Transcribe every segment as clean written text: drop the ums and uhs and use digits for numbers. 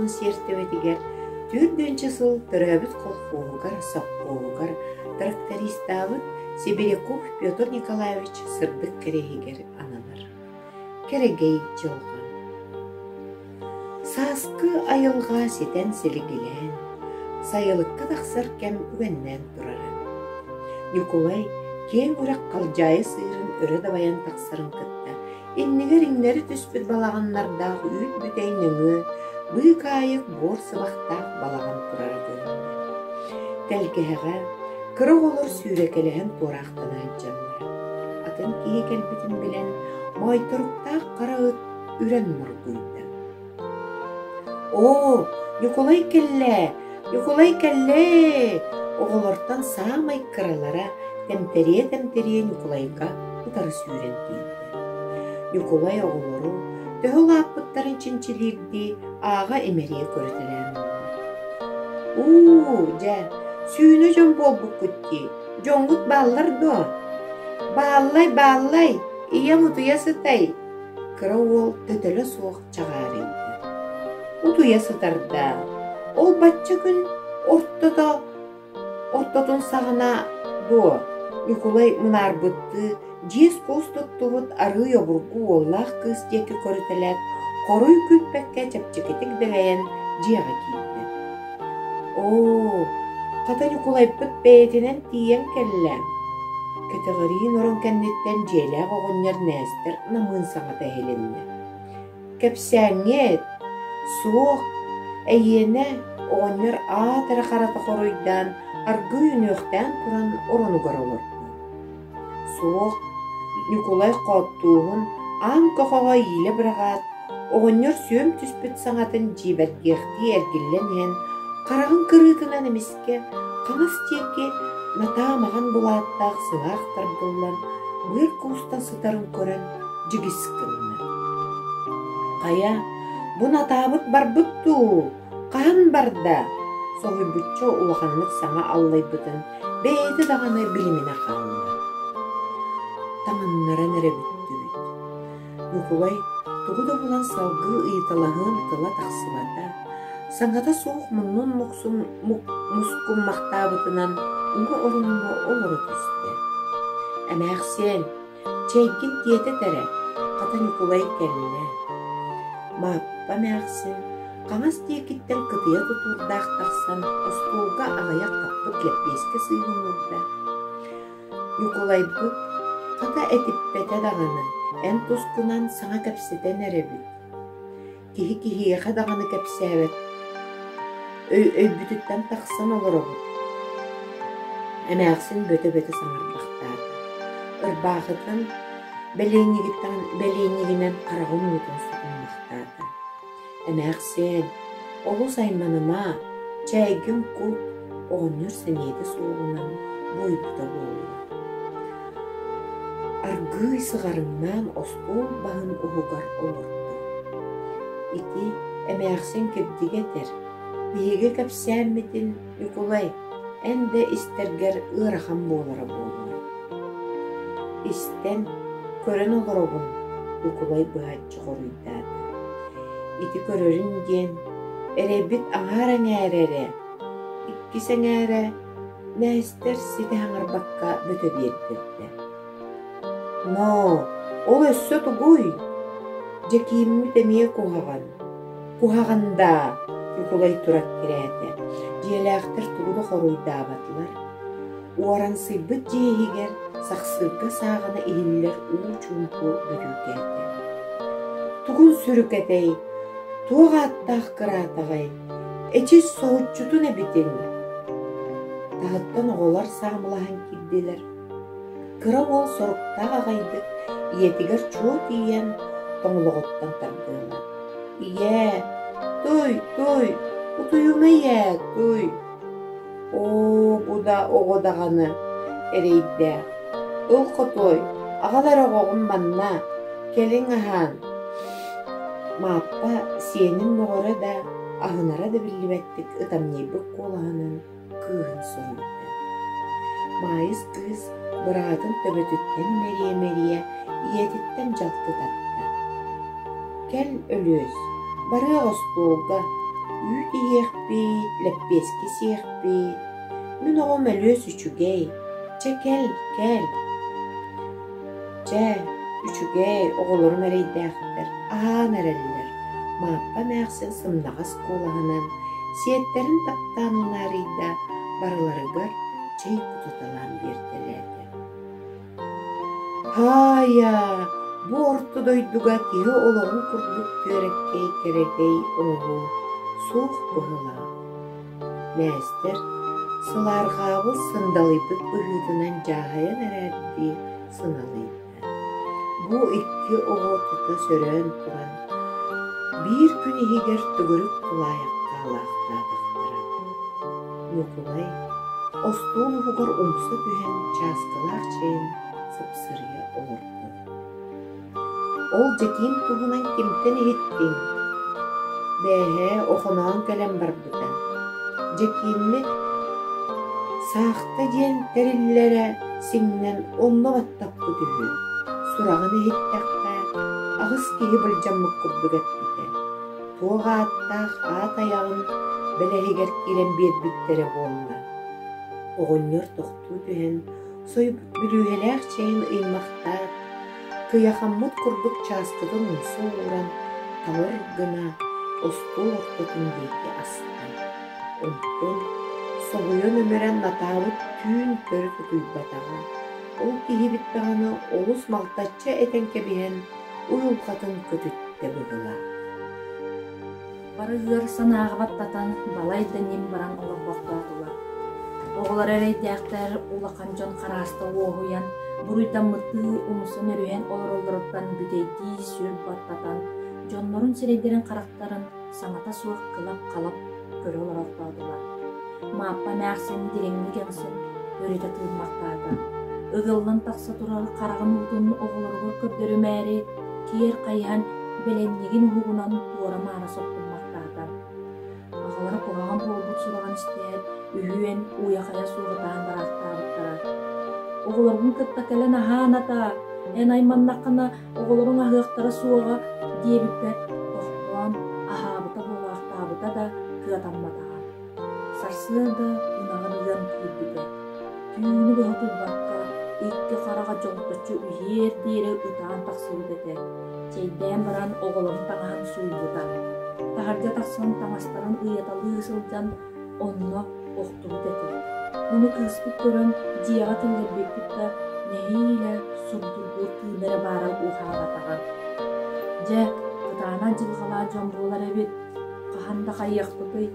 олоҕун сиэртибэтигэр түөртүөнчэ сыл төрөөбүт колхуоһугар, сопхуоһугар трактористаабыт Сибиряков Петр Николаевич сырдык кэриэһигэр ананар. Кэрэгэй дьылҕа Сааскы айылҕа ситэн силигилээн, сайылыкка тахсар кэм үгэннээн турара. Ньукулай киэҥ үрэх халдьаайы сыырын өрө дабайан тахсарын кытта иннигэр иҥнэри түспүт балаҕаннардаах үүт бүтэй нөҥүө быыкаайык буор сыбахтаах балаҕан турара көһүннэ. Тэлгэһэҕэ кыра оҕолор сүүрэкэлэһэн туораахтана сылдьаллара. Атын киһи кэлбитин билэн, моойторуктаах хара ыт үрэн моргуйда. «Оо, Ньукулай кэллээ! Ньукулай кэллээ!» Оҕолортон саамай кыралара тэмтэриэ-тэмтэриэ Ньукулайга утары сүүрэн тиийдэ. Ньукулай оҕолору төһө улааппыттарын чинчилиирдии ааҕа имэрийэ көрүтэлээн ылла. «Уу, дьэ, сүүнэ дьон буолбуккут дии, дьоҥҥут бааллар дуо?» «Бааллай, бааллай, ийэм утуйа сытай» Кыра уол төтөлө суох чаҕаарыйда. Утуйа сытарда. Ол бачча күн ортото ортотун саҕана дуо, Ньукулай мунаарбыттыы дьиэс-куус туттубут арыый обургу уоллаах кыыс диэки көрүтэлээт, хоруй күүппэккэ чэпчэкитик дэлэйэн дьиэҕэ киирдэ. Оо, хата Ньукулайбыт бэйэтинэн тиийэн кэллэ. Кэтэҕэриин орон кэнниттэн дьиэлээх оҕонньор Нээстэр намыын саҥата иһилиннэ. Кэпсээҥҥит? Суох, эйиэнэ, оҕонньор аат эрэ харата хоруйдаан, аргыый үнүөхтээн туран оронугар олордо. Суох, Ньукулай хооттууһун аан көхөҕө иилэ быраҕаат, оҕонньор сүөм түспүт саҥатын дьиибэргиэхтии эргиллэн иһэн, хараҕын кырыытынан эмискэ хаҥас диэки Натаа маҕан былааттаах сыҥаах тардыллан, быар куустан сытарын көрөн дьигис гынна. «Хайа, бу Натаабыт барбыт дуу? Хаһан барда?» соһуйбучча улаханнык саҥа аллайбытын бэйэтэ даҕаны билиминэ хаалла. Таҥыннаран эрэ бүттүбүт. Ньукулай тугу да булан салгыы ыйыталаһыан тыла тахсыбата, саҥата суох муннун мускуммахтаабытынан уҥа ороҥҥо олоро түстэ. «Эмээхсиэн, чэйгин тиэтэт эрэ, хата Ньукулай кэллэ». Мааппа эмээхсин хаҥас диэкиттэн кытыйа тутуурдаах тахсан остуолга аҕыйах хаппыт лэппиэскэ сыыһын уурда. Ньукулайбыт хата этиппэтэ даҕаны, эн тускунан саҥа кэпсэтэн эрэбит. Киһи киһиэхэ даҕаны кэпсээбэт, өйбүтүттэн тахсан олоробут. Эмээхсин бөтө-бөтө саҥарбахтаата. Ырбаахытын бэлиэнньигиттэн бэлиэнньигинэн хараҕын уутун сотуммахтаата. Эмээхсиэн, олус айманыма, чээйгин кут, оҕонньор сэниэтэ суоҕунан буойбута буолла. Аргыый сыҕарыҥнаан остуол баһын уһугар олордо. Ити эмээхсин кирдигэ этэр, биһиги кэпсээммитин, Ньукулай, эн да истэргэр ыарахан буолара буолуо. Истэн, көрөн олоробун, Ньукулай быһаччы хоруйдаата. Ити көрөрүн диэн, эрэйбит аҥаар эҥээрэ эрэ, иккис эҥээрэ Нээстэр ситэ саҥарбакка бөтө биэрдэрдэ. «Ноо, ол өссө тугуй? Дьэкииммит эмиэ куһаҕан. Куһаҕан даа?» Ньукулай тура эккирээтэ. Дьиэлээхтэр тугу да хоруйдаабатылар. Уорансыйбыт дьиэ иһигэр сахсырга сааҕына иһиллэр уу чуумпу бүрүүкээтэ. «Тугун сүрүкэтэй, туох ааттаах кыраатаҕай, эчи соһуччутун эбитин?» Таһыттан оҕолор саамылаһан киирдилэр. Кыра уол соруктаах аҕайдык ийэтигэр чуо тиийэн тоҥолоҕуттан тардыалаат: «Ийээ, туй, туй, утуйума ийээ, туй!» Оо, бу да оҕо даҕаны эрэйдээх. Ыл хотуой, аҕал эрэ оҕоҕун манна, кэлиҥ аһаан. Мааппа сиэнин мөҕөрө да, аһынара да биллибэттик ытамньыйбыт куолаһынан кыыһын соһуйда. Маайыс кыыс быраатын төбөтүттэн имэрийэ-имэрийэ ийэтиттэн дьалты татта. «Кэл, Өлүөс, барыах остуолга. Үүт иһиэхпит, лэппиэскэ сиэхпит. Мин оҕом Өлүөс үчүгэй, чэ кэл, кэл. Чэ, үчүгэй, оҕолорум эрэйдээхтэр, аһаан эрэллэр, Мааппа эмээхсин сымнаҕас куолаһынан сиэттэрин таптаан унаарыйда, барыларыгар чэй кутуталаан биэртэлээтэ. Һаайа, бу орто дойдуга киһи олоҕун курдук түөрэккэй кэрэгэй оҥоһуу суох быһыылаах. Нээстэр сылаарҕаабыт сындалыйбыт быһыытынан дьааһайан эрээрдии сыналыйда. Бу икки оҕо тута сөрөөн туран, биир күн иһигэр төгүрүк тулаайах хаалаахтаатахтара. Ньукулай остуол уһугар умса түһэн чааскалаах чэйин сыпсырыйа олордо. Ол Дьэкиим туһунан кимтэн иһиттиҥ? Бээһээ Охоноон кэлэн барбыта. Дьэкииммит Саахта диэн тэриллэрэ сиҥнэн онно баттаппыт үһү. Сураҕын иһиттэххэ, аҕыс киһи былдьаммыт курдук эппитэ. Туох ааттаах аат айаҕын бэлэһигэр киирэн биэрбиттэрэ буолла. Оҕонньор тохтуу түһэн, сойбут бүлүүһэлээх чэйин ыймахтаат, кыйахаммыт курдук чааскытын умса ууран, талыр гына остуол ортотун диэки аста. Онтон соһуйан өмүрэн Натаабыт түүн төрүт утуйбатаҕа. Ол киһибит даҕаны олус малтаччы этэн кэбиһэн уйулҕатын көтүттэ быһыылаах. Бары ыар санааҕа баттатан, балай да ньим баран олорбохтоотулар. Оҕолор эрэйдээхтэр улахан дьон харааста уоһуйан, буруйдаммыттыы умса нөрүһэн олороллоруттан бүтэйдии сүр баттатан, дьоннорун сирэйдэрин-харахтарын саҥата суох кылап-халап көрө олороохтоотулар. Мааппа эмээхсин дириҥник эҥсэн, өрүтэ тыыммахтаата. Ыгыллан тахса турар хараҕын уутун оҕолоругар көрдөрүмээри, киэр хайыһан бэлэнньигин уһугунан туора-маара соттуммахтаата. Аҕалара куһаҕан буолбут сураҕын истээт, үһүөн уйа-хайа суох ытаан бараахтаабыттара. «Оҕолоргун кытта кэлэн аһаан атаа, эн айманнаххына оҕолоруҥ аһыахтара суоҕа» диэбиппэр тохтоон, аһаабыта буолаахтаабыта да кыатамматаҕа. Сарсыарда ынаҕын ыан киирбитэ. Түүнү быһа утуйбакка, икки хараҕа дьолточчу үһүөр диэри ытаан тахсыбыт этэ. Чэйдээн баран оҕолорун таҥаһын сууйбута. Таһырдьа тахсан таҥастарын ыйаталыы сылдьан онно охтубут этэ. Ону кыыспыт көрөн дьиэҕэ киллэрбиппит да, нэһиилэ сурдургуур тыына эрэ баара уһаабатаҕа. Дьэ, кытаанах дьылҕалаах дьон буолар эбит. Хаһан да хайыахпытый,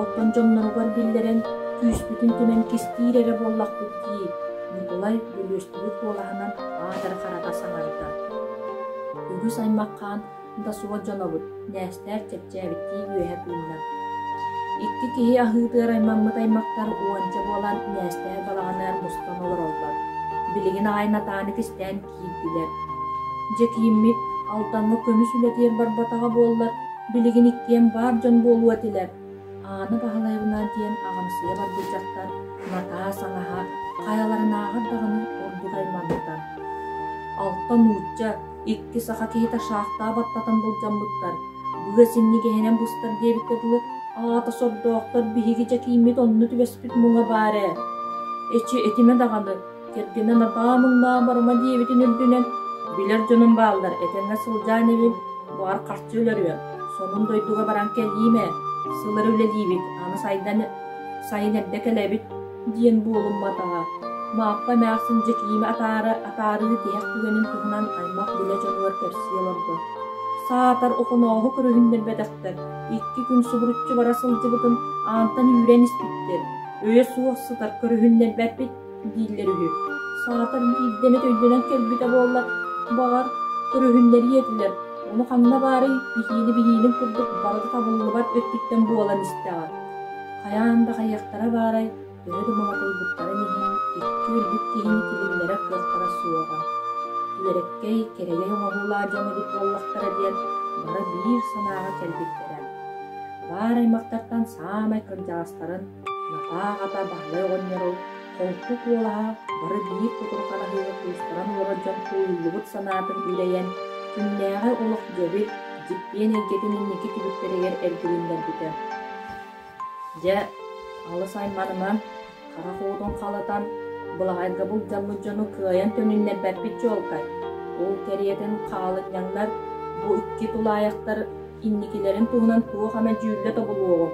оттон дьонноругар биллэрэн, күүспүтүн түмэн кистиир эрэ буоллахпыт дии, Ньукулай бөлүөстүбүт куолаһынан аатара харата саҥарда. Үгүс аймах хаан да суох дьонобут, Нээстээр чэпчээбиттии үөһэ тыынна. Икки киһи аһыытыгар аймаммыт аймахтар уонча буолан Нээстээр балаҕаныгар мустан олороллор. Билигин аҕай Натааны кистээн киирдилэр. Дьэ кииммит Алтаҥҥа көмүс үлэтигэр барбатаҕа буоллар, билигин иккиэн баар дьон буолуо этилэр. Аана Баһылайабына диэн аҕамсыйа барбыт дьахтар Натаа саҥаһа хайаларынааҕар даҕаны ордук аймаммыта. Алта нуучча, икки саха киһитэ шахтаа баттатан былдьаммыттар. Быа синньигэһинэн быстар диэбиккэ дылы, аата сордоохтор биһиги дьэкииммит онно түбэспит муҥа баар ээ. Эчи этимэ даҕаны, Кэргэнэ Натаа муҥнаах барыма диэбитин үрдүнэн, билэр дьонум бааллар, этэҥҥэ сылдьаан эбит, баҕар харчы өлөрүөм, сонун дойдуга баран кэлиим ээ, сыл эрэ үлэлиибит, аны сайдан сайын эрдэ кэлэбит диэн буолумматаҕа. Мааппа эмээхсин Дьэкиимэ атаара атаарыы тиһэх түгэнин туһунан аймах билэ дьонугар кэпсии олордо. Саатар Охонооһу көрүһүннэрбэтэхтэр, икки күн субуруччу бара сылдьыбытын аантан үүрэн испиттэр, өйө суох сытар көрүһүннэрбэппит дииллэр үһү. Саатар биирдэ эмит өйдөнөн кэлбитэ буоллар, баҕар, көрүһүннэриэ этилэр. Ону ханна баарый, биһиини биһиинин курдук барыта табыллыбат өттүттэн буолан истэҕэ. Хайаан да хайыахтара баарай, төһө да муҥатыйбыттарын иһин, икки өлбүт киһини тилиннэрэр кыахтара суоҕа. Түөрэккэй, кэрэгэй оҥоһуулаах дьон эбит буоллахтара диэн бары биир санааҕа кэлбиттэрэ. Баар аймахтартан саамай кырдьаҕастарын Натаа аҕата Баһылай оҕонньору холку куолаһа бары биир кутурҕан аһыыга куустаран олорор дьон тууйуллубут санаатын үрэйэн, күннээҕи олох дьэбир, дьиппиэн эйгэтин инники түбүктэригэр эргилиннэрбитэ. Дьэ, алыс айманымаҥ, харах уутун халытан, былаҕайга былдьаммыт дьону кыайан төнүннэрбэппит чуолкай. Ол кэриэтин хаалынньаҥнар бу икки тулаайахтар инникилэрин туһунан туох эмэ дьүүллэ тобулуоҕум.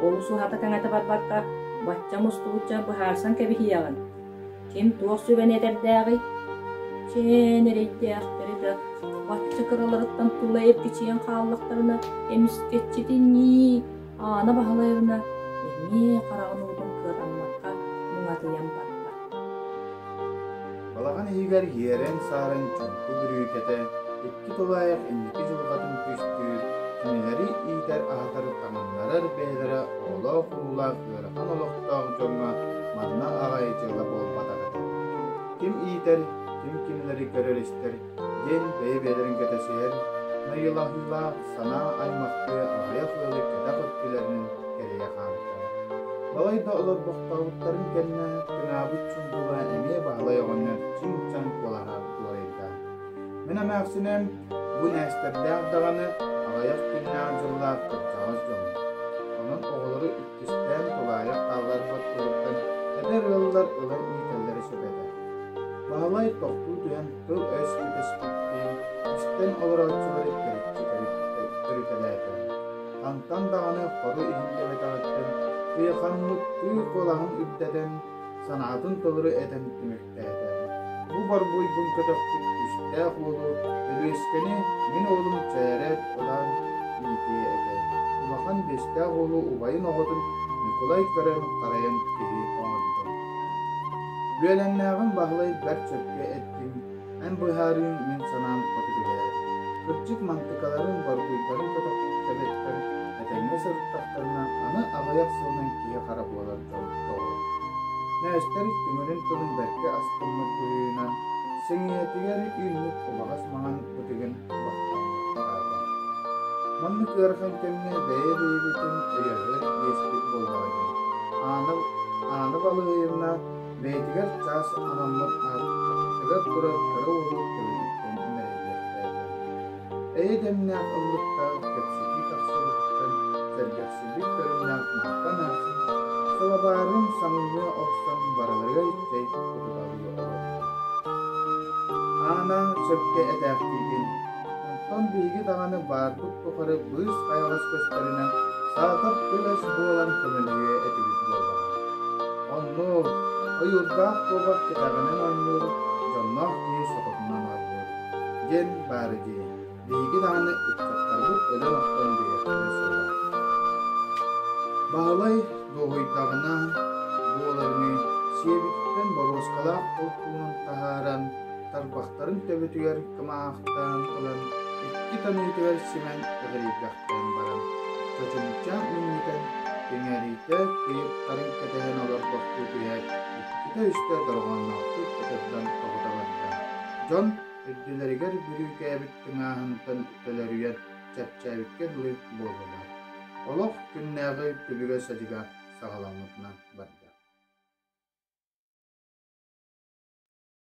Олус уһата-кэҥэтэ барбакка, бачча мустубучча быһаарсан кэбиһиэҕиҥ. Ким туох сүбэни этэрдээҕий? Чээн эрэйдээхтэри да бачча кыраларыттан тула эргичийэн хааллахтарына эмискэччитинии Аана Баһылаевна эмиэ хараҕын уутун кыатаммакка муҥатыйан барда. Балаҕан иһигэр иэрэн-сааран чуҥку бүрүүкэтэ икки тулаайах инники дьылҕатын түстүүр, кинилэри иитэр-аһатар, таҥыннарар бэйэлэрэ оҕолоох-уруулаах ыарахан олохтоох дьоҥҥо манна аҕай дьыала буолбатах этэ. Ким иитэр, ким кинилэри көрөр-истэр диэн бэйэ-бэйэлэрин кэтэсиһэр, найылаһыылаах санаа аймахтыы аҕыйах ыалы кэтэх өттүлэринэн кэрийэ хаамтара. Балай да олорбохтообуттарын кэннэ тыҥаабыт чуҥкуга эмиэ Баһылай оҕонньор чиҥ-чаҥ куолаһа дуорайда. Мин эмээхсиним бу нээстэрдээх даҕаны аҕыйах күннээх-дьыллаах кырдьаҕас дьоммут. Онон оҕолору иккистээн тулаайах хаалларбат туһуттан эдэр ыаллар ылан иитэллэрэ сөп этэ. Баһылай тохтуу түһэн тыл-өс кэтэспиттии истэн олорооччулары кэриччи көрүтэлээтэ. Хантан даҕаны ходу иһиллибэтэҕиттэн кыйахаммыттыы куолаһын үрдэтэн, санаатын толору этэн түмүктээтэ. Бу борбуйбун көтөхпүт күүстээх уолу Өлүөскэни мин уолум Чээрэт ылан иитиэ этэ. Улахан биэстээх уолу убайын оҕотун Ньукулай көрөн харайан киһи оҥордо. Үөлэннээҕим Баһылай бэрт сөпкө эттиҥ, эн быһаарыыҥ мин санаам хоту түбэһэр. Кырдьык мантыкаларын, борбуйдарын көтөхпүт эбэттэр этэҥҥэ сырыттахтарына аны аҕыйах сылынан киһи-хара буолар дьон тоҕо. Нээстэр түҥүрүн тылын бэркэ астыммыт быһыынан сэҥийэтигэр үүммүт убаҕас маҥан бытыгын бахтаммахтаата. Маннык ыарахан кэмҥэ бэйэ-бэйэбитин өйөһөр иэспит буоллаҕа дии. Аана, Аана Балыйевна бэйэтигэр чаас анаммыт аттыгар турар кыра уолу төбөтүттэн имэрийиэхтээтэ. Эйэ дэмнээх ыллыктаах кэпсэтии тахсыбытыттан сэргэхсийбит көрүҥнээх Мааппа эмээхсин сылабаарын самыҥҥа охсон барыларыгар чэй кутуталыы олордо. Аана сөпкө этээхтиигин, онтон биһиги даҕаны баарбыт тухары быыс-хайаҕас көстөрүнэн саатар тыл-өс буолан көмөлөһүө этибит буоллаҕа. Оннук, ойуурдаах куобах кэтэҕинэн оонньуур, дьонноох киһи сототунан оонньуур диэн баара дии. Биһиги даҕаны ыччаттарбыт өлөн-охтон биэриэхтэрэ суоҕа. Баһылай дуоһуйдаҕына буоларыныы сиэбититтэн боруоскалаах холкуунун таһааран, тарбахтарын төбөтүгэр кымаахтаан ылан, икки таныытыгар симэн эҕирийбэхтээн баран, чочумча минньитэн, кэҥээриитэ кыйыттарын кэтэһэн олорбохтуу түһээт, иккитэ-үстэ дорҕоонноохтук ытырдан тоҕута барда. Дьон үрдүлэригэр бүрүүкээбит тыҥааһынтан төлөрүйэн чэпчээбиккэ дылы буоллулар. Олох күннээҕи түбүгэ-садьыга саҕаламмытынан барда.